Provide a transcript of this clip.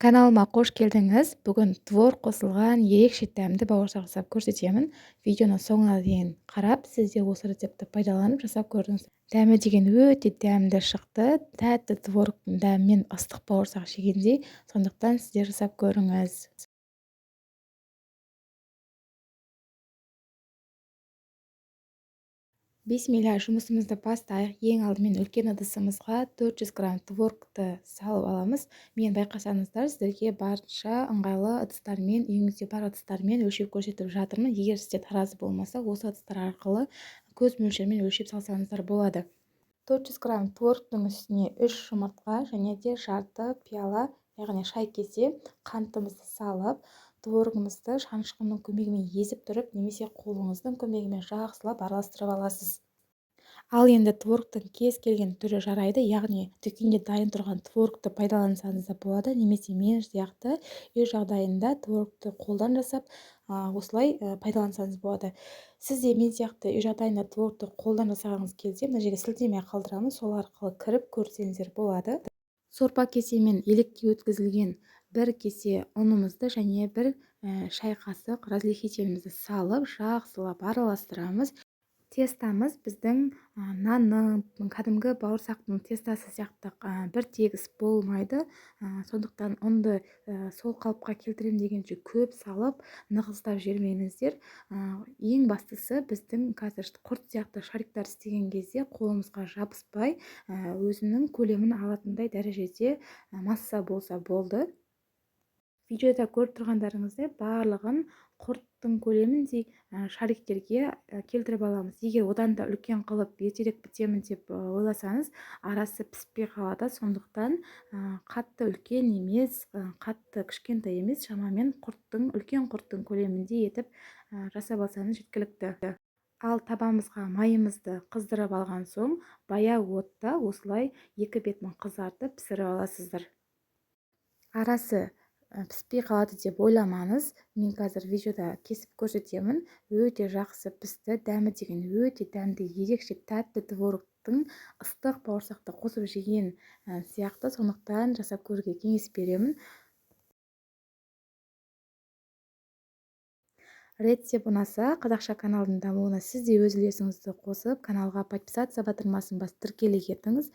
Kanalıma қош келдіңіз. Бүгін творог қосылған ерекше дәмді бауырсақ жасап көрсетемін. Видеоны соңына дейін қарап, сіз де осы рецептті пайдаланып жасап көріңіз. Дәмі деген өте дәмді шықты. Тәтті творогтың дәмімен ыстық бауырсақ жегендей, сондықтан сіздер жасап көріңіз. Бисмилля, жұмысымызды бастайық. Ең алдымен үлкен ыдысымызға 400 грамм творогты салып аламыз. Мен байқасаңыздар, сіздерге барынша ыңғайлы ыдыстармен, үйіңізде бар ыдыстармен өлшеп көрсетіп жатырмын. Егер сізде таразы болмаса, осы ыдыстар арқылы көз мөлшерімен өлшеп салсаңыздар болады. 400 грамм творогтың үстіне 3 жұмыртқа және де жарты пиала, яғни шай кесе қантымызды салып, творогымызды шанышқының көмегімен езіп тұрып, немесе қолыңыздың көмегімен жақсылап араластырып аласыз. Ал енді творогтың кез келген түрі жарайды, яғни дүкенде дайын тұрған творогты пайдалансаңыз да болады, немесе мен сияқты үй жағдайында творогты қолдан жасап, осылай пайдалансаңыз болады. Сіз де мен сияқты үй жағдайында творогты қолдан жасағыңыз келсе, мына жерге сілтеме қалдырамын, сол арқылы кіріп көрсеңіздер болады. Сорпа кесемен елекке өткізілген бір кесе ұнымызды және бір шай қасық разрыхлителімізді салып, жақсылап араластырамыз. Тестамыз біздің нанның, кәдімгі бауырсақтың тестасы сияқты бір тегіс болмайды. Сондықтан ұнды сол қалыпқа келтірем дегенше көп салып, нығыздап жібермеңіздер. Ең бастысы біздің қазір құрт сияқты шариктар істеген кезде қолымызға жабыспай, өзінің көлемін алатындай дәрежеде масса болса болды. Видеода көріп тұрғандарыңыздай барлығын құрттың көлеміндей шариктерге келтіріп аламыз. Егер одан да үлкен қылып ертерек бітемін деп ойласаңыз, арасы піспей қалады. Сондықтан қатты үлкен емес, қатты кішкентай емес, шамамен үлкен құрттың көлеміндей етіп жасап алсаңыз жеткілікті. Ал табамызға майымызды қыздырып алған соң, баяу отта осылай екі бетін қызартып пісіріп аласыздар. Арасы піспей қалады деп ойламаңыз. Мен қазір видеода кесіп көрсетемін. Өте жақсы пісті, дәмі деген өте дәмді, ерекше тәтті творогтың ыстық бауырсақты қосып жеген сияқты. Сондықтан жасап көруге кеңес беремін. Рецепт ұнаса, қазақша каналдың дамуына сіз де өз үлесіңізді қосып, каналға подписаться батырмасын басып тіркеле кетіңіз.